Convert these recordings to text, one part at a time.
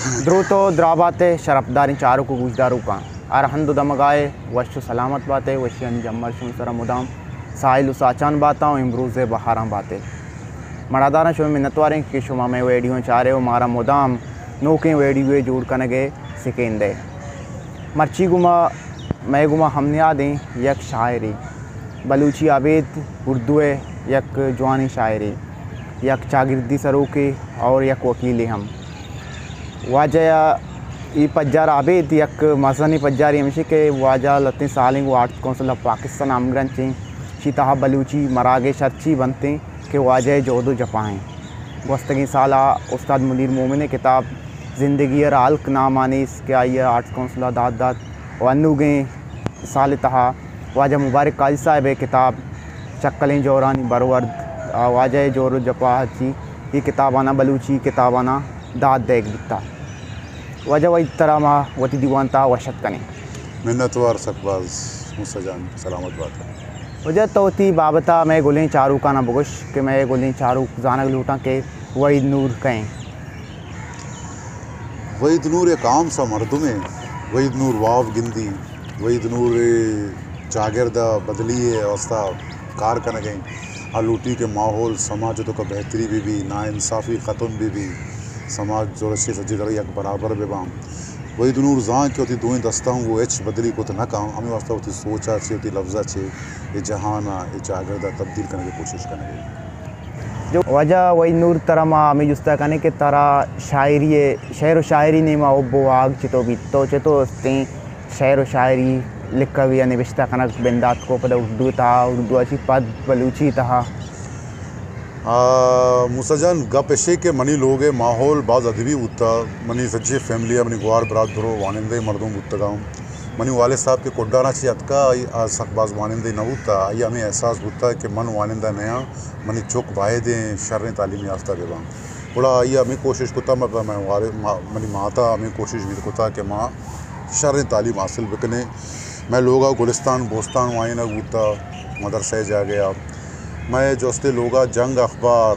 دروت و درابات ء شرپداریں چاروک و گوشداروکاں، ہر ہند و دمگائے وش و سلامت بات ء، وشیانی جمر شمئے سرا مدام ساہیل و ساچان باتاں و امروز ء بہاراں بات ء۔ مڑاداراں شمئے منتواریں کہ شما مئے ویڈیو چارے و مارا مدام نوکیں ویڈیو جوڑ کنگ ء سکین دے۔ مرچی گوما مئے گوما ہم نیادیں یک شاعرے، بلوچی ابید اردو ء یک جوانیں شاعرے، یک چاگردی سروکے اور یک وکیلے ہم۔ واجہ ء اے پجار ابید یک مزنیں پجارے ہمیشی کہ واجہ لتیں سالیں گوں آرٹس کونسل آف پاکستان ہمگرنچیں، شی تہا بلوچی مراگش ہرچی بنتیں کہ واجہ ء جہد و جپاہیں۔ گوستگیں سال ء استاد منیر مومن ء کتاب زندگی ء را ہلک نام ء نیست کہ آئی ء آرٹس کونسل ء داد دات و انوگیں سال ء تہا واجہ مبارک قاضی صاحب ء کتاب چکلیں جورانی برورد ء واجہ ء جور و جپا ہرچی اے کتاباناں، بلوچی کتاباناں داد دیگ بیتا۔ واجہ وحید ترا ما وتی دیوان تہا وش اتک کنیں۔ منتوار سک باز موسی جان، سلامت بات۔ واجہ تو وتی بابت ء مئے گلیں چاروکاناں بگوش کہ مئے گلیں چاروک زانگ لوٹاں کہ وحید نور کئے؟ وحید نور یک عام سا مردمے، وحید نور واب گندی، وحید نور چاگرد ء بدلی ء واستہ کار کنگ ء انت۔ آ لوٹی کہ ماحول سماج ء توکا بہتری بہ بی، ناانصافی ختم بہ بی، سماج زورشی سجی در یک برابر بہ باں۔ وحید نور زان کہ وتی دوئیں دستاں گوں ہچ بدلی کت نہ کن، ہمے واستہ وتی سوچ ء چے، وتی لفظ ء چے اے جہان ء اے چاگرد ء تبدیل کنگ ء کوشش کنگ ء۔ جو واجہ وحید نور ترا ما ہمے جست ء کنیں کہ ترا شاعری ء، شعر و شاعری نیما حب و واہگ چتو بیت؟ تو چتو استیں شعر و شاعری لکھگ یا نبشتہ کنگ بندات کو، پدا اردو تہا، اردو ء چی پد بلوچی تہا؟ آ، موسی جان، گپ اشے کہ منی لوگ ء ماحول باز ادبی بوتا، منی سجی فیملی ء منی گوار برات برو وانندہ مردم بوتگاں۔ منی والد صاحب کہ کڈاراں چی اتکا، آئی آ سک باز وانندہ نہ بوتا، آئی ہمیں احساس بوتا کہ من وانندہ نیاں، منی چک بایدیں شریں تعلیم یافتہ بہ باں۔ گڑا آئی ء ہمے کوشش کتا، مطلب، مئے والد، ما، منی مات ء ہمے کوشش بیت کتا کہ ما شریں تعلیم حاصل بکنیں۔ مئے لوگ ء گلستان بوستان وائینگ بوتا، مدرسہ ء جاگہ ء۔ مئے جستے لوگ ء جنگ اخبار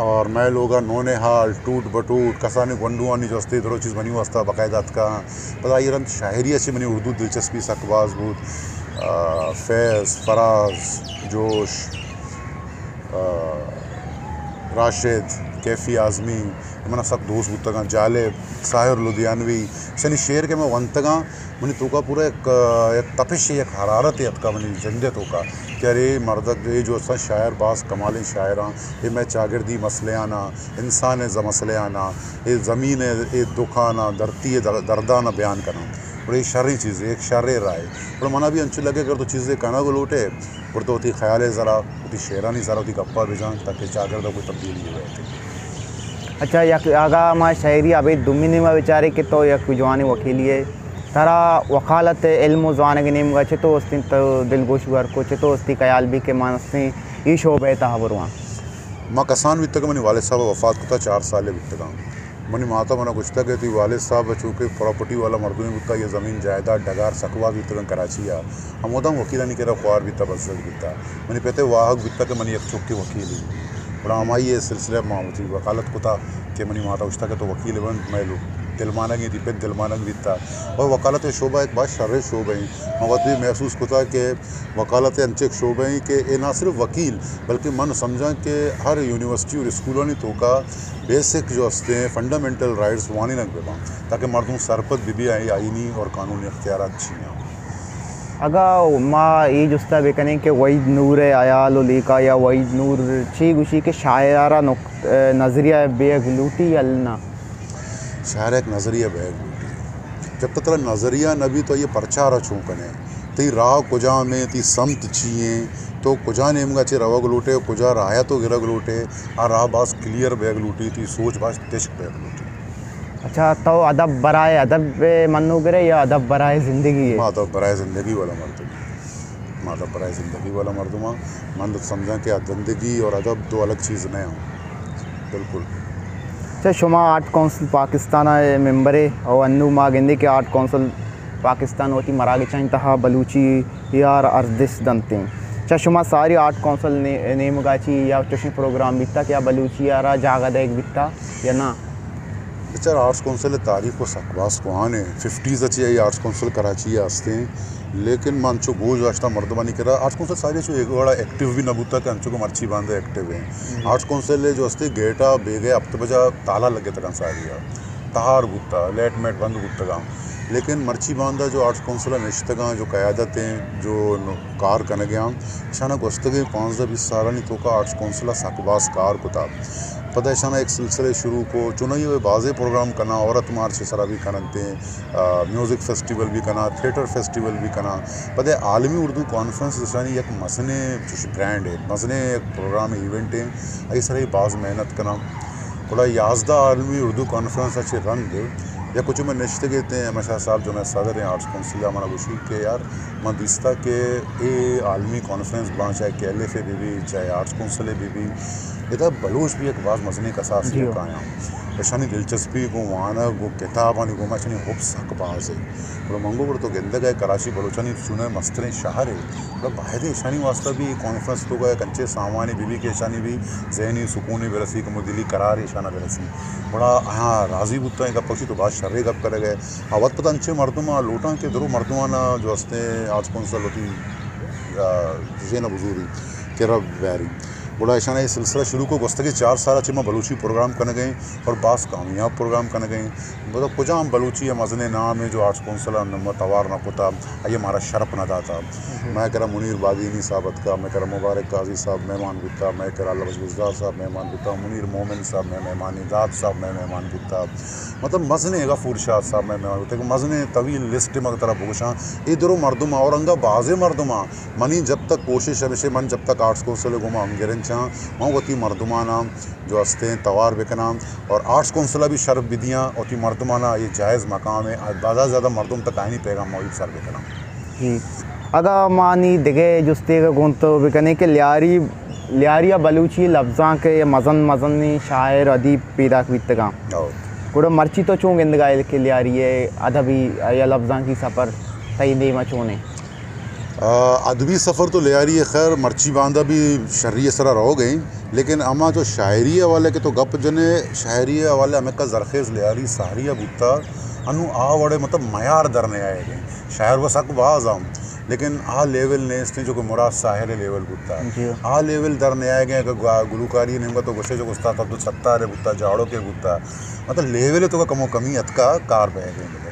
اور مئے لوگ ء نونہال، ٹوٹ بٹوٹ، کسانیں گونڈوانی جستے درو چیز منی واسطہ باقاعدہ اتکا۔ پدا آئی رند شاعری ء چہ منی اردو دلچسپی سک باز بوت۔ آ، فیض، فراز، جوش، آ، راشد، کیفی اعظمی، من سک دوست بوتگاں، جالب، ساحر لدھیانوی، اشانی شعر کہ من ونتگاں، منی توکا پورا یک، یک تپش، یک حرارت اتکا منی جند توکا کہ ارے مردک اے جو استاں شاعر باز کمالیں شاعراں، اے مئے چاگردی مسئلہ آنا، انسان ء ز-، مسئلہ آنا، اے زمین ء اے دکھانا، دھرتی ء در-، دردانا بیان کناں۔ گڑا اے شریں چیزے، یک شریں راہے۔ گڑا منا بھی انچو لگے اگر تو چیزے کنگ لوٹے، گڑا تو وتی خیال ء سرا، وتی شعرانی سرا، وتی گپا بجان تاکہ چاگرد ء کوئی تبدیلی ہوئے۔ اچھا، یک، اگاں ما شاعری ابید دومی نیما بچارے کہ تو یک جوانیں وکیلے ئے، ترا وکالت ء علم و زوانگ ء نیمگا چتو استیں تو دلگوش ور کو، چتو استی خیال بی کہ من استیں اے شعبہ ء تہا برواں؟ ما کسان بیتگ، منی والد صاحب ء وفات کتا، چار سالے بیتگاں۔ منی مات ء منا گوشتگ کہ تئی والد صاحب چونکہ پراپرٹی والا مردمے بوتا، یا زمین جائیداد ڈگار سک باز بیتگاں کراچی ء، ہموداں وکیلانی کرا خوار بیتا، بزگ بیتا۔ منی پت ء واہگ بیتا کہ منی یک چکے وکیلے۔ گڑا ہمائی ء سلسلہ ء ما وتی وکالت کتا کہ منی مات ء گوشتا کہ تو وکیل بند، مئے لو-، دلمانگیں، تئی پت دلمانگ بیتا۔ اور وکالت ء شعبہ یک باز شریں شعبہ ایں۔ ما وت بھی محسوس کتا کہ وکالت انچیں یک شعبہ ایں کہ اے نہ صرف وکیل، بلکہ من سمجھاں کہ ہر یونیورسٹی اور اسکولانی توکا بیسک جو ہستیں فنڈامنٹل رائٹس وانینگ بہ باں، تاکہ مردم سرپد بہ بی آئی آئینی اور قانونی اختیارات چی ہیں۔ اگاں ما اے جستا بکنیں کہ وحید نور ء ہیال و لیکہ یا وحید نور چے گوشی کہ شاعر ء را نقط-، نظریہ بیگ لوٹی یا نہ؟ شاعر ء یک نظریہ بیگ لوٹی۔ جب تک ترا نظریہ نہ بی تو آئی ء پرچار ء چون کنے؟ تئی راہ کجام ایں؟ تئی سمت چی ایں؟ تو کجا نیمگا چہ روگ لوٹے؟ کجا راہ ء تو گرگ لوٹے؟ آ راہ باز کلیئر بیگ لوٹی، تئی سوچ باز تشک بیگ لوٹی۔ اچھا، تو ادب برائے ادب ء منوگر ئے یا ادب برائے زندگی ء؟ ما ادب برائے زندگی والا مردم۔ ما ادب برائے زندگی والا مردم آں۔ من سمجھاں کہ زندگی اور ادب دو الگ چیز نہ آں۔ بالکل۔ اچھا، شما آرٹ کونسل پاکستان ء ممبر ئے اور انو ما گندے کہ آرٹ کونسل پاکستان وتی مراگشانی تہا بلوچی یار ارزش دنتیں۔ چہ شما ساری آرٹ کونسل نے-، نیمگا چی یا چوشیں پروگرام بیتا کہ یا بلوچی یارا جاگہ دیگ بیتا یا نا؟ بچار، آرٹس کونسل ءِ تاریخ ءَ سک باز کوہن ایں۔ ففٹیز ءَ چہ اے آرٹس کونسل کراچی ءَ است ایں، لیکن من انچو گوش داشتہ مردمانی کرا آرٹس کونسل ساری چو اے وڑا ایکٹیو بھی نہ بوتا کہ انچو کہ مرچی باندا ایکٹیو ایں۔ آرٹس کونسل ءِ جو استے گیٹ ءَ بیگہ ہپت بجا تالا لگتگاں ساری ءَ، تہار بوتا، لیٹ میٹ بند بوتگاں۔ لیکن مرچی باندا جو آرٹس کونسل ءَ نشتگاں، جو قیادت ایں، جو ن-، کار کنگیاں، اشاناں گوستگیں پانزدہ بیست سالانی توکا آرٹس کونسل ءَ سک باز کار کتا۔ پدا اشاناں یک سلسلے شروع کو، چونائی ءَ بازیں پروگرام کناں، عورت مارچ ءِ سرا بھی کننتیں، آ، میوزک فیسٹیول بھی کناں، تھیٹر فیسٹیول بھی کناں۔ پدا عالمی اردو کانفرنس اشانی یک مزنیں چوش برانڈ اے، مزنیں یک پروگرام ایونٹ اے، اے سرا باز محنت کناں۔ گڑا یازدہ عالمی اردو کانفرنس ءَ چہ رند یک کچھ من نشتگ اتیں، احمد شاہ صاحب جو مئے صدر ایں آرٹس کونسل ءَ، منا گوشی کہ یار، من دیستا کہ اے عالمی کانفرنس باں، چاہے کے ایل ایف ءِ بہ بی، چاہے آرٹس کونسل ءِ بہ بی، ادا بلوچ بھی یک باز مزنیں کساسے جی۔ کایاں۔ اشانی دلچسپی گوں وانگ، گوں کتابانی گوں اشانی حب سک باز اے۔ گڑا من گوں گڑا تو گندگ ءَ کراچی بلوچانی چونیں مستریں شہر اے۔ گڑا باید ایں اشانی واسطہ بھی کانفرنس توکا یک انچیں سامانے بہ بی کہ اشانی بھی ذہنی سکونے برسی، کمو دلی قرارے اشانا برسی۔ گڑا آیاں راضی بوتاں، اے گپ ءَ گوشی تو باز شریں گپ کنگ ءَ ئے۔ آ وت پدا انچیں مردم ءَ لوٹاں کہ درو مردماناں جو استیں آرٹس کونسل وتی، آ، ذہن ءَ بزوری، کرا بیاری۔ گڑا اشانا اے سلسلہ شروع کو، گوستگیں چار سال ءَ چہ ما بلوچی پروگرام کنگ ءَ ایں اور باز کامیاب پروگرام کنگ ءَ ایں۔ مطلب کجام بلوچی ءِ مزنیں نامے جو آرٹس کونسل ءَ نم توار نہ کتا، آئی ءَ مارا شرپ نہ داتا۔ مئے کرا منیر باگینی صاحب اتکا، مئے کرا مبارک قاضی صاحب مہمان بوتا، مئے کرا اللہ بخش گزدار صاحب مہمان بوتا، منیر مومن صاحب مئے مہمان، داد صاحب مئے مہمان بوتا۔ مطلب مزنیں غفور شاد صاحب مئے مہمان بوتا۔ مزنیں طویل لسٹ ما ترا بگوشاں۔ اے درو مردم اور انگا بازیں مردم، منی جب تک کوشش ہمیشہ، من جب تک آرٹس کونسل ءِ گوما ہمگرنچاں، من وتی مردماناں جو استیں توار بکناں اور آرٹس کونسل ءَ بھی شرپ بدیاں، وتی مردماناں اے جائز مقام اے، زیادہ زیادہ مردم تک آئینی پیغام ءَ سر بکناں۔ جی۔ اگاں ما نی دگہ جستے ءَ گوں تو بکنیں کہ لیاری، لیاری ءَ بلوچی لبزانک ءِ مزن مزنیں شاعر ادیب پیداک بیتگاں۔ ہو۔ گڑا مرچی تو چون گندگ ءَ ئے کہ لیاری ءِ ادبی یا لبزانکی سفر تئی دیم ءَ چون ایں؟ آ، ادبی سفر تو لیاری ءِ خیر مرچی باندا بھی شری ءِ سرا روگ ءَ ایں، لیکن ہما جو شاعری ءِ حوالے کہ تو گپ جنے، شاعری ءِ حوالے ہمکا زرخیز لیاری ساری ءَ بوتا، انوں آ وڑے مطلب معیار در نیائگ ءَ ایں۔ شاعر و سک باز ہم، لیکن آ لیول نیست ایں جو کہ مراد ساحر ءِ لیول بوتا۔ جی۔ آ لیول در نیائگ ءَ ایں کہ گوا-، گلوکاری ءِ نیمگا تو گوشے جو استاد عبدالستار ءِ بوتا، جاڑوک ءِ بوتا، مطلب لیول ءِ توکا کمو کمی اتکا، کار بئیگ ءَ ایں۔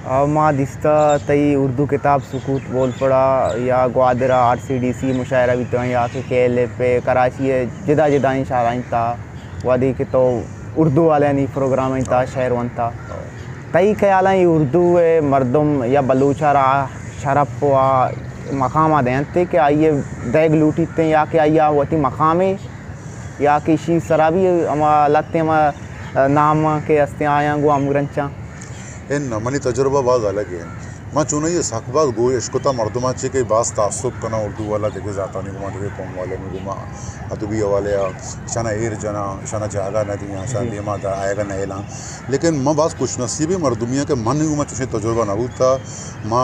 آ، ما دیستا تئی اردو کتاب سکوت بول پڑا یا گوادر ءَ آر سی ڈی سی مشاعرہ بیتگاں یا کہ کے ایل ایف ءِ کراچی ءِ جدا جدائیں شاعرانی تہا، وہدے کہ تو اردو والانی پروگرامانی تہا شعر ونتا۔ تئی خیالاں اے اردو ءِ مردم یا بلوچ ءَ را آ شرپ و آ مقام ءَ دینت کہ آئی ءَ دئیگ لوٹیت یا کہ آئی ءَ وتی مقامے یا کہ ایشی سرا بھی ہما لہتیں ہما نام کہ استیں آیاں گوں ہمگرنچاں؟ اناں، منی تجربہ باز الگ ایں۔ من چونائی ءَ سک باز گوش اشکتہ مردماں چہ کہ باز تعصب کناں اردو والا دگہ ذاتانی گوما، دگہ قوم والانی گوما، ادبی حوالے ءَ اشانا ایر جناں، اشانا جاگہ نہ دیاں، اشانا جی۔ دیما دا آیگا نہ ایلاں۔ لیکن من باز خوش نصیبیں مردمے آں کہ من گوما چوشیں تجربہ نہ بوتا۔ ما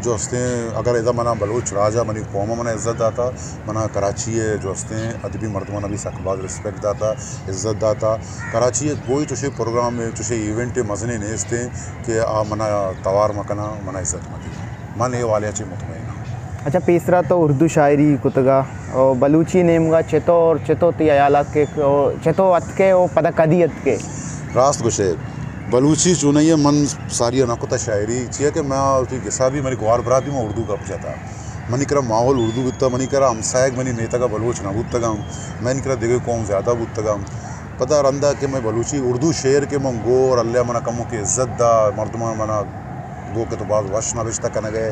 جو استیں، اگر ادا منا بلوچ راج ءَ منی قوم ءَ منا عزت داتا، منا کراچی ءِ جو استیں ادبی مردماں بھی سک باز ریسپیکٹ داتا، عزت داتا۔ کراچی ءَ کوئی چوشیں پروگرام، چوشیں ایونٹ مزنے نیست ایں کہ آ منا توار مکناں، منا عزت مدیاں۔ من اے حوالے ءَ چہ مطمئن آں۔ اچھا، پیسرا تو اردو شاعری کتگا، او بلوچی نیمگا چتو اور چتو تئی حیالات کہ، او چتو اتکے او پدا کدی اتکے؟ راست گوشے، بلوچی چونائی ءَ من ساری ءَ نہ کتا شاعری، چیا کہ ما وتی گسا بھی منی گوار برات بھی ما اردو گپ جتا۔ منی کرا ماحول اردو بیتا، منی کرا ہمسائگ منی میتگا بلوچ نہ بوتگاں، منی کرا دگہ قوم زیادہ بوتگاں۔ پدا رندا کہ مئے بلوچی اردو شعر کہ من گو اور اللہ منا کمو کہ عزت دا، مردمان منا گو کہ تو باز وش نبشتہ کنگ ئے۔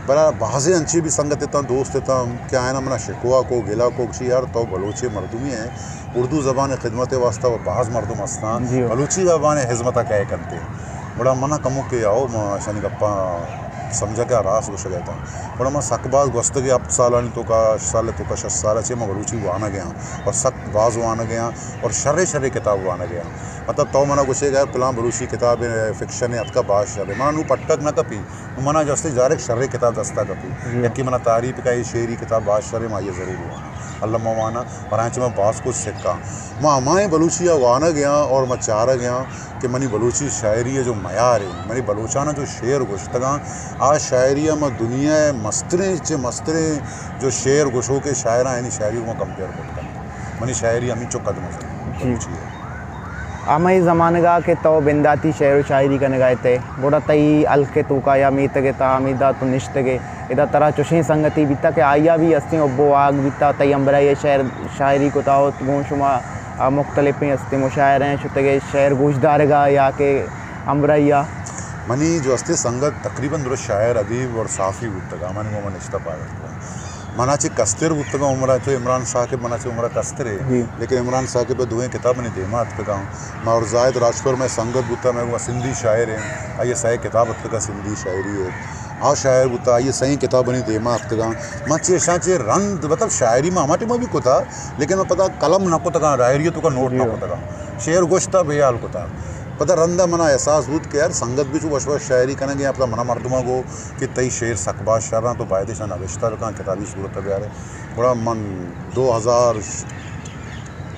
بلے بازیں انچیں بھی سنگت اتاں، دوست اتاں کہ آیاں منا شکوہ کو، گلہ کو، گشی یار تو بلوچیں مردمے ئے، اردو زبان ءِ خدمت ءِ واسطہ و باز مردم ہستاں، جی۔ بلوچی زبان ءِ خدمت ءَ کئے کنتے۔ گڑا منا کمو کہ آؤ، ما اشانی گپاں سمجھا کہ راست گوشگ ءَ اتاں۔ گڑا ما سک باز گوستگیں ہپت سالانی توکا، ہشت سال ءِ توکا، شش سال ءَ چہ ما بلوچی وانگ ءَ آں اور سک باز وانگ ءَ آں اور شریں شریں کتاب وانگ ءَ آں۔ مطلب تو منا گوشے گا پلان بلوچی کتاب فکشن ءِ اتکا باز شر ایں۔ منا نوں پٹگ نہ کپی، نوں منا جستے جارک شریں کتاب دستا کپی۔ جی۔ یکے منا تعریف کا اے شعری کتاب باز شر ایں، ما یہ ضرور واناں۔ الما واناں، پرانچہ ما باز کچھ سکاں۔ ما ہمائیں بلوچی ءَ وانگ ءَ آں اور ما چارگ ءَ آں کہ منی بلوچی شاعری ءِ جو معیار ایں، منی بلوچاناں جو شعر گوشتگاں، آ شاعری ءَ ما دنیا ءِ مستریں چہ مستریں جو شعر گوشوکیں شاعراں، آیانی شاعری ءَ ما کمپیئر کت کنیں۔ منی شاعری ہمینچو قد مزن جی۔ بلوچی ءِ۔ ہمے زمانگ ءَ کہ تو بنداتی شعر و شاعری کنگ ءَ ات ئے، گڑا تئی ہلک ءِ توکا یا میتگ ءِ تہا ہمیدا تو نشتگ ئے، ادا ترا چوشیں سنگتے بیتا کہ آئی ءَ بھی ہستیں حب و واہگ بیتا، تئی ہمراہی ءَ شعر شاعری کتا، و گوں شما، آ، مختلفیں ہستیں مشاعرہ ءَ شتگ ئے، شعر گوشدارگ ءَ یا کہ ہمراہی ءَ؟ منی جو ہستیں سنگت تقریباً درست شاعر، ادیب اور صحافی بوتگاں، منی گوما نشتہ پارتگاں۔ منا چہ کستر بوتگاں عمر ءَ، چو عمران ثاقب منا چہ عمر ءَ کستر ایں، جی۔ لیکن عمران ثاقب ءِ دوئیں کتاب منی دیما اتکگاں۔ ما اور زاہد راجپور مئے سنگت بوتا، مئے گوں سندھی شاعر ایں، آئی ءِ سئے کتاب اتکگاں سندھی شاعری ءِ۔ آ شاعر بوتا، آئی ءِ سئیں کتاب منی دیما اتکگاں۔ ما چہ اشاں چہ رند، مطلب شاعری ما ہما ٹائم ءَ بھی کتا، لیکن ما پدا قلم نہ کتگاں، ڈائری ءِ توکا نوٹ نہ جی۔ کتگاں۔ شعر گوشتا، بے حال کتا۔ پدا رندا منا احساس بوت کہ یار سنگت بھی چو وش وش شاعری کنگ ءَ، پدا منا مردماں گو کہ تئی شعر سک باز شراں، تو باید اشاں نبشتہ بکن، کتابی صورت ءَ بیارے۔ گڑا من دو ہزار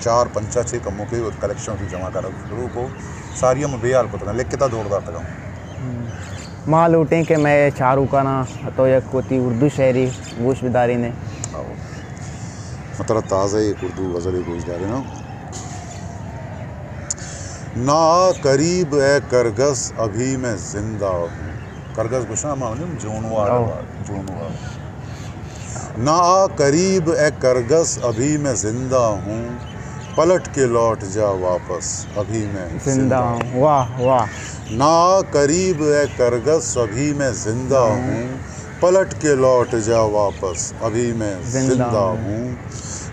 چار پنچ ءَ چہ کموکے کلیکشن وتی جمع کنگ شروع کو، ساری ہم بے حال کتگاں، لکھتا دور داتگاں۔ ما لوٹیں کہ مئے چاروکاناں تو یک وتی اردو شعری گوش بدارینے۔ آؤ۔ من ترا تازہ ایک اردو غزلے گوش داریناں۔ نہ آ قریب اے کرگس، ابھی میں زندہ ہوں۔ کرگس گوشاں ما نیم جونوار، او۔ جونوار۔ نہ آ قریب اے کرگس، ابھی میں زندہ ہوں، پلٹ کے لوٹ جا واپس، ابھی میں زندہ زندہ ہوں۔ ہوں۔ واہ، واہ۔ نہ آ قریب اے کرگس، ابھی میں زندہ ہوں۔ ہوں، پلٹ کے لوٹ جا واپس، ابھی میں زندہ زندہ ہوں۔ ہوں۔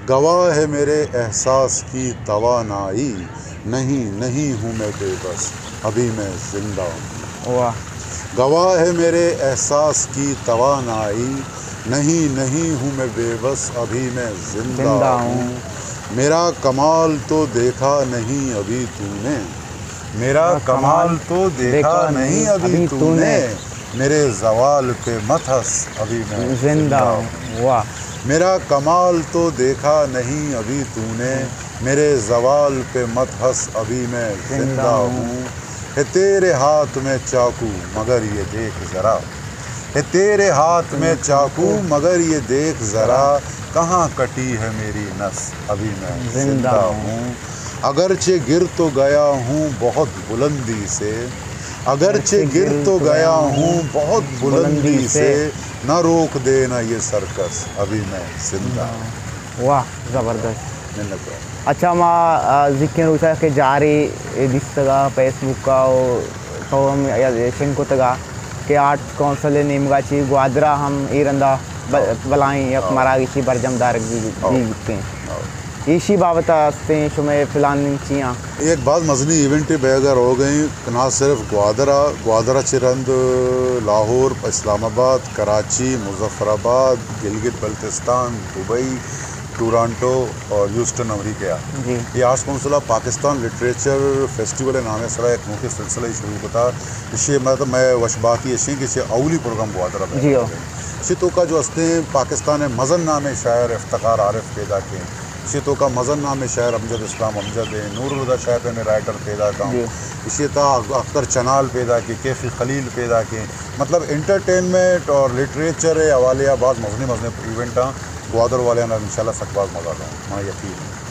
گواہ ہے میرے احساس کی توانائی، نہیں، نہیں ہوں میں بے بس، ابھی میں زندہ ہوں۔ واہ۔ گواہ ہے میرے احساس کی توانائی، نہیں، نہیں ہوں میں بے بس، ابھی میں زندہ زندہ ہوں۔ ہوں۔ میرا کمال تو دیکھا نہیں ابھی تو نے، میرا کمال تو دیکھا نہیں ابھی تو نے، میرے زوال پہ مت ہنس، ابھی میں زندہ ہوں۔ واہ۔ میرا کمال تو دیکھا نہیں ابھی تو نے، میرے زوال پہ مت ہنس، ابھی میں زندہ زندہ ہوں۔ ہوں۔ ہے تیرے ہاتھ میں چاقو مگر یہ دیکھ ذرا، ہے تیرے ہاتھ میں چاقو مگر یہ دیکھ ذرا، کہاں کٹی ہے میری نس، ابھی میں زندہ زندہ ہوں۔ ہوں۔ اگرچہ گر تو گیا ہوں بہت بلندی سے، اگرچہ گر تو گیا ہوں بہت بلندی سے، نہ روک دینا یہ سرکس، ابھی میں زندہ ہوں۔ واہ، زبردست۔ منت وار۔ اچھا، ما، آ، زیکیں روچا کہ جارے دیستگا فیس بک ءَ و تو ہم شنگ کتگا کہ آرٹس کونسل ءِ نیمگا چی گوادر ءَ ہم اے رندا ب-، ہو۔ بلائیں یک ہو۔ مراگشے برجم دارگ بی-، ہو۔ بیتیں۔ ہو۔ ایشی بابت ءَ ہستیں شمئے پلاننگ چی آں؟ یک باز مزنیں ایونٹے بیگ ءَ روگ ءَ ایں، نہ صرف گوادر ءَ، گوادر ءَ چہ رند لاہور، اسلام آباد، Karachi, Muzaffarabad, Gilgit Baltistan, Dubai, Toronto اور ہیوسٹن امریکہ ءَ۔ جی۔ اے arts council of Pakistan literature festival ءِ نام ءِ سرا یک نوکیں سلسلہ ئے شروع کتا۔ ایشی ءِ مطلب مئے وش بہتی ایش ایں کہ چہ اولی پروگرام گوادر ءَ بیگ ءَ ایں۔ جی ہو۔ ایشی توکا جو ہستیں پاکستان ءِ مزن نامیں شاعر افتخار عارف پیداک ایں۔ ایشی توکا مزن نامیں شاعر امجد اسلام امجد ایں، نور الہدی شاعر پہ ہمے رائٹر پیداک ایں۔ جی۔ ایشی تہا اختر چنال پیداک ایں، کیفی خلیل پیداک ایں۔ مطلب انٹرٹینمنٹ اور لٹریچر ءِ حوالے ءَ باز مزنیں مزنیں ایونٹ آں۔ گوادر والیاں انشاءاللہ سک باز مزہ داں، منا یقین ایں۔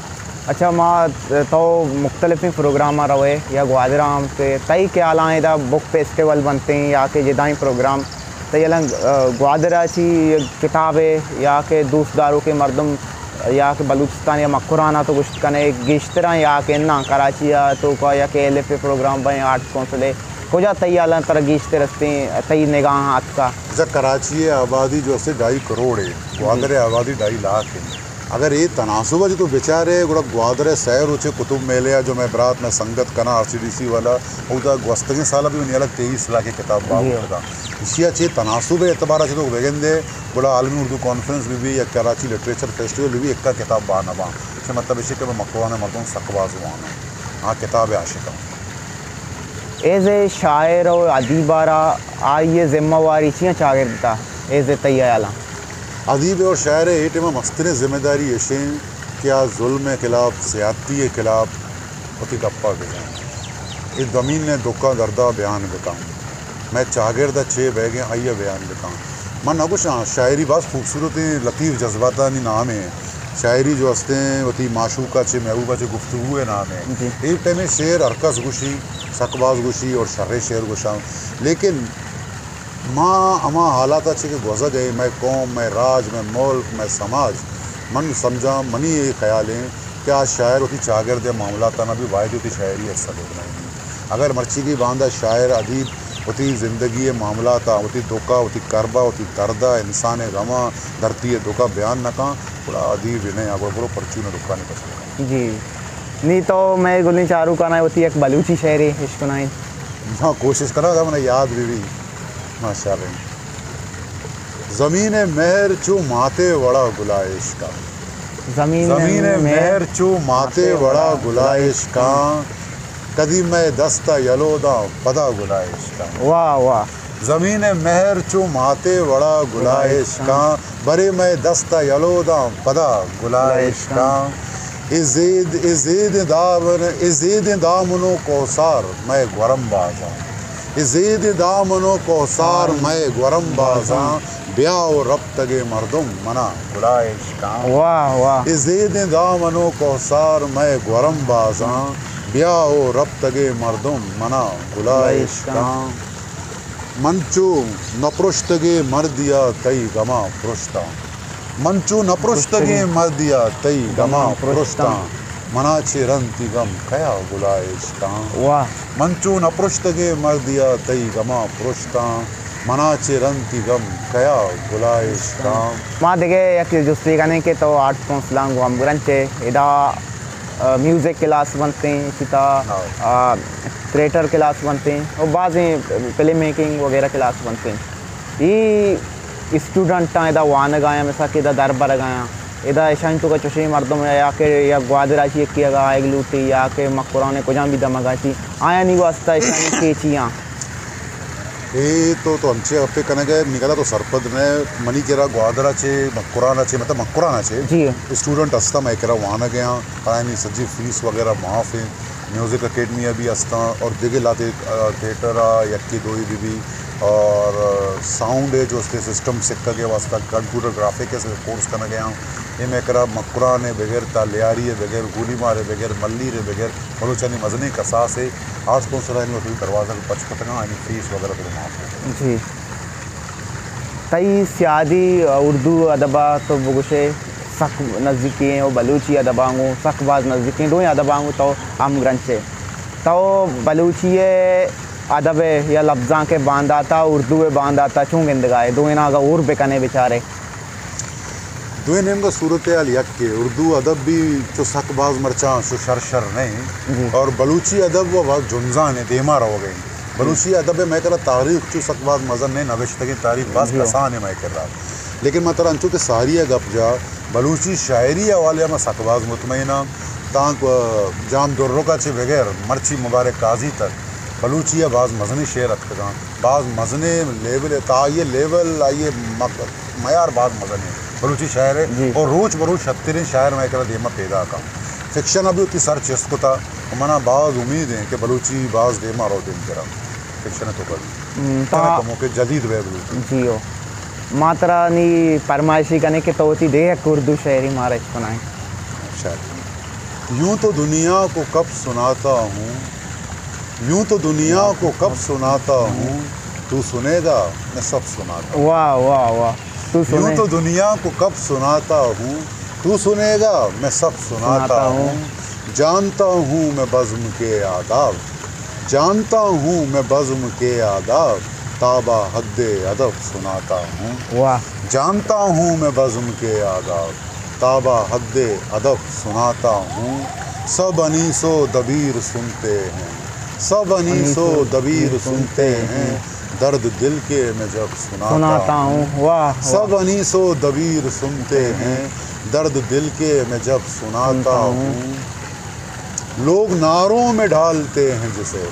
اچھا، ما تو مختلفیں پروگرام ءَ روئے یا گوادر ءَ ہم کہ تئی خیالاں ادا بک فیسٹیول بنتیں یا کہ جدائیں پروگرام، تئی الان، آ، گوادر ءَ چی کتابے یا کہ دوست داروکیں مردم یا کہ بلوچستان یا مکران ءَ تو گوشت کنے گیشتراں یا کہ اناں کراچی ءِ توکا یا کہ ایل ایف اے پروگرام بئیں آرٹس کونسل ءِ کجا تئی الان ترا گیشتر ہستیں تئی نگاہاں اتکا؟ اچھا، کراچی ءِ آبادی جو ہستیں ڈھائی کروڑ ایں، جی۔ گوادر ءِ آبادی ڈھائی لاکھ ایں۔ اگر اے تناسب ءَ چہ تو بچارے، گڑا گوادر ءِ سئے روچے قطب میلہ ءَ جو مئے برات، مئے سنگت کناں، آر سی ڈی سی والا، اودا گوستگیں سال ءَ بھی منی ہیال ءَ تیئیس لاکھے کتاب بہا جی۔ بوتگاں۔ ایشی ءَ چہ تناسب ءِ اعتبار ءَ چہ تو بگندے، گڑا عالمی اردو کانفرنس بہ بی یا کراچی لٹریچر فیسٹیول بہ بی، ایکا کتاب بہا نہ باں۔ ایشی مطلب ایش کہ مئے مکران ءِ مردم سک باز واناں، آ کتاب ءِ عاشق اَنت۔ ایز اے شاعر و ادیب ءَ را آئی ءِ ذمہ واری چیاں چاگرد ءَ ایز اے تئی ہیالاں؟ ادیب اور شاعر ءِ اے ٹائم ءَ مستریں ذمہ داری ایش ایں کہ آ ظلم ءِ خلاف، زیادتی ءِ خلاف وتی گپ ءَ بزان، اے زمین ءِ دکھ ءُ درد ءَ بیان بکن، مئے چاگرد ءَ چے بیگ ءَ آئی ءَ بیان بکن۔ من نہ گوشاں، شاعری باز خوبصورتیں لطیف جذباتانی نامے۔ شاعری جو استیں، وتی معشوق ءَ چے، محبوب ءَ چے گفتگو ءِ نامے۔ جی۔ اے ٹائم ءَ شعر ہر کس گوشی، سک باز گوشی اور شریں شعر گوشاں، لیکن ما ہما حالات ءَ چہ کہ گوزگ ءَ ایں، مئے قوم، مئے راج، مئے ملک، مئے سماج، من سمجھاں، منی اے خیال ایں کہ آ شاعر وتی چاگرد ءِ معاملات ءَ نہ بی، باید وتی شاعری ءِ حصہ بکنائینی۔ اگر مرچیگی باندا شاعر، ادیب وتی زندگی ءِ معاملات ءَ، وتی دکھ ءَ، وتی کرب ءَ، وتی درد ءَ، انسان ءِ غم ءَ، دھرتی ءِ دکھ ءَ بیان نہ کن، گڑا ادیب نہ ایں، گڑا برو پرچون ءِ دکانی پسو کن۔ جی۔ نی تو مئے گلیں چاروکاں ءَ وتی یک بلوچی شعرے اشکنائیں۔ ما کوشش کناں، اگاں منا یاد بہ بی۔ ماشاءاللہ۔ زمین ءِ مہر چو مات ءِ وڑا گلائیش کاں۔ زمین ءِ زمین ءِ مہر مہر چو مات ءِ وڑا گلائیش کاں۔ کدی مئے دست ءَ یلو داں پدا گلائیش کاں۔ واہ، واہ۔ زمین ءِ مہر چو مات ءِ وڑا گلائیش کاں، برے مئے دست ءَ یلو داں پدا گلائیش کاں۔ اے زید، اے زیدیں دامن، اے زیدیں دامن ءُ کوہسار مئے گورم بازاں۔ اے زیدیں دامن ءُ کوہسار مئے گورم بازاں، بیا ءُ رپتگیں مردم منا گلائیش کاں۔ واہ، واہ۔ اے زیدیں دامن ءُ کوہسار مئے گورم بازاں، بیا ءُ رپتگیں مردم منا گلائیش کاں۔ من چو نپرشتگیں مردیا تئی گما پرشتاں۔ من چو نپرشتگیں مردیا تئی گما پرشتاں۔ منا چہ رند تئی گم کیا گلائیش کاں۔ واہ۔ من چو نپرشتگیں مردیا تئی گما پرشتاں۔ منا چہ رند تئی گم کیا گلائیش کاں۔ ما دگہ یک جستے کنیں کہ تو آرٹس کونسلاں گوں ہمگرنچ ئے، ادا، آ، میوزک کلاس بنتیں، اسی طرح، ہاں۔ آ، تھیٹر کلاس بنتیں، اور بازیں فلم میکنگ وغیرہ کلاس بنتیں۔ اے اسٹوڈنٹاں ادا وانگ آیاں، مثال کہ ادا در برگ آیاں، ادا اشانی توکا چوشیں مردم یا کہ یا گوادر ءَ چہ یکے اگاں آیگ لوٹی یا کہ مکران ءِ کجام بھی دمگ ءَ چہ، آیانی واسطہ اشانی کیچیاں۔ اے تو، تو انچیں گپے کنگ ءَ ئے، منی خیال ءَ تو سرپد نہ ئے۔ منی کرا گوادر ءَ چہ، مکران ءَ چہ، مطلب مکران ءَ چہ، جی۔ اسٹوڈنٹ ہستاں مئے کرا وانگ ءَ آں، آیانی سجی فیس وغیرہ معاف ایں، میوزک اکیڈمی ءَ بھی ہستاں اور دگہ لہتے، آ، تھیٹر ءَ یکے دوئے بھی بھی اور، آ، ساؤنڈ ءِ جو استے سسٹم سکگ ءِ واسطہ کمپیوٹر گرافک ءِ کورس کنگ ءَ آں۔ اے مئے کرا مکران ءِ بغیر، تا لیاری ءِ بغیر، گولی مار ءِ بغیر، ملیر ءِ بغیر بلوچانی مزنیں کساسے۔ آرٹس کونسل ءَ آیانی وتی دروازگ پچ کتگاں، آیانی فیس وغیرہ تو معاف کتگ۔ جی۔ تئی سیادی اردو ادب ءَ تو بگوشے سک نزیکیں و بلوچی ادب ءَ گوں سک باز نزیکیں، دوئیں ادب ءَ گوں تو ہمگرنچ ئے۔ تو بلوچی ءِ ادب ءِ یا لبزانک ءِ باندات ءَ اردو ءِ باندات ءَ چون گندگ ءَ ئے؟ دوئیناں اگاں ہور بکن ئے بچار ئے۔ دوئیں نیمگ ءَ صورتحال یکے، اردو ادب بھی چو سک باز مرچاں چو شر شر نہ ایں، جی۔ اور بلوچی ادب و باز جنزان ایں، دیما روگ ءَ ایں۔ بلوچی ادب ءِ مئے کرا تاریخ چو سک باز مزن نہ ایں، نبشتگیں تاریخ باز، جی، کسان ایں مئے کرا۔ لیکن ما ترا انچو کہ ساری ءَ گپ جا، بلوچی شاعری ءِ حوالے ءَ ما سک باز مطمئن آں۔ تانکہ جام درک ءَ چہ بغیر مرچی مبارک قاضی تک بلوچی ءَ باز مزنیں شعر اتکگاں، باز مزنیں لیول ءَ، تا آئی ءِ لیول، آئی ءِ مق-، معیار باز مزن ایں بلوچی شاعر ءِ، جی۔ اور روچ بروچ شتریں شاعر مئے کرا دیما پیداک آں۔ فکشن ءَ بھی وتی سر چست کتا، منا باز امید ایں کہ بلوچی باز دیما رو دیم کرا۔ فکشن ءِ توکا بھی۔ ہم، تاں کموکے جدید ویب لوٹی۔ جی ہو۔ ما ترا نی فرمائشی کنیں کہ تو وتی دے یک اردو شعرے مارا اشکنائیں۔ شاعری۔ یوں تو دنیا کو کب سناتا ہوں، یوں تو دنیا کو کب سناتا ہوں، تو سنے گا، میں سب سناتا ہوں۔ واہ، واہ، واہ۔ تو یوں سنے۔ تو دنیا کو کب سناتا ہوں، تو سنے گا، میں سب سناتا سناتا ہوں۔ ہوں۔ جانتا ہوں میں بزم کے آداب، جانتا ہوں میں بزم کے آداب، تا با حد ادب سناتا ہوں۔ واہ۔ جانتا ہوں میں بزم کے آداب، تا با حد ادب سناتا ہوں۔ سب انیس و دبیر سنتے ہیں، سب انیس و دبیر سنتے ہیں، درد دل کے میں جب سناتا سناتا ہوں۔ ہوں۔ واہ، واہ۔ سب انیس و دبیر سنتے ہیں، درد دل کے میں جب سناتا سناتا ہوں۔ ہوں۔ لوگ نعروں میں ڈھالتے ہیں جسے،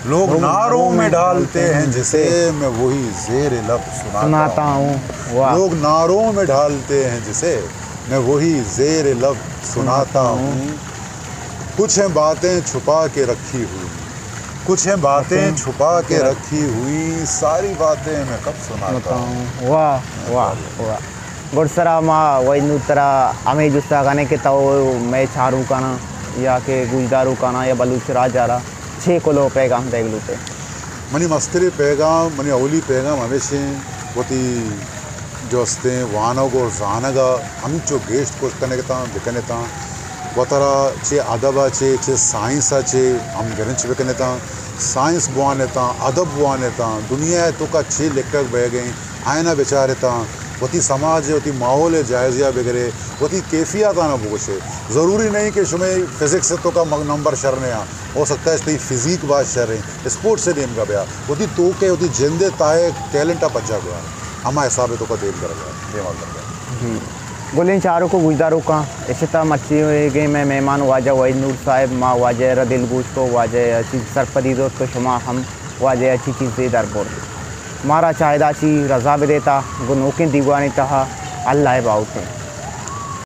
لوگ نعروں میں ڈھالتے ہیں جسے، میں وہی زیر لب سناتا ہوں۔ واہ۔ لوگ نعروں میں ڈھالتے ہیں جسے، میں وہی زیر لب سناتا ہوں۔ کچھ ہیں باتیں چھپا کے رکھی ہوئی، کچھ ہیں باتیں چھپا کے رکھی ہوئی، ساری باتیں میں کب سناتا ہوں۔ واہ، واہ، واہ۔ گڈسرا ما وحید نور ترا ہمے جستا کنیں کہ تو مئے چاروکاناں یا کہ گوشداروکاناں یا بلوچ راج ءَ را چے کلوہ پیغام دیگ لوٹ ئے؟ منی مستریں پیغام، منی اولی پیغام ہمیش ایں، وتی جو استیں وانگ و زانگ ءَ ہمینچو گیشت کوشت کنگ اتاں، بکن اتاں۔ وترا چہ ادب ءَ چہ، چہ سائنس ءَ چہ ہمگرنچ بکن اتاں۔ سائنس بوان اتاں، ادب بوان اتاں، دنیا ءِ توکا چے لکھگ بئیگ ءَ ایں، آیان ءَ بچار اتاں، وتی سماج ءِ، وتی ماحول ءِ جائزہ ءَ بگرے، وتی کیفیاتاں بگوشے۔ ضروری نہیں کہ شمئے فزکس ءِ توکا مگ-، نمبر شر نہ آں، ہو سکتا ہے تئی فزیک باز شر ایں، اسپورٹس ءِ نیمگا بیا، وتی توک ءِ، وتی جند ءِ تہا ٹیلنٹ ءَ پجا بیا، ہما حساب ءِ توکا دیم برگا، دیم ءَ برگا۔ جی۔ گلیں چاروک و گوشداروکاں، اشتا مرچیگیں مئے مہمان واجہ وحید نور صاحب، ما واجہ ءَ را دلگوش کو، واجہ ءَ چی سرپدی دوت کہ شما ہم واجہ ءَ چی چیزے در برت۔ مارا چاہدا چی رضا بدیتا، گوں نوکیں دیوانے تہا اللہ ءِ باہوٹ ایں۔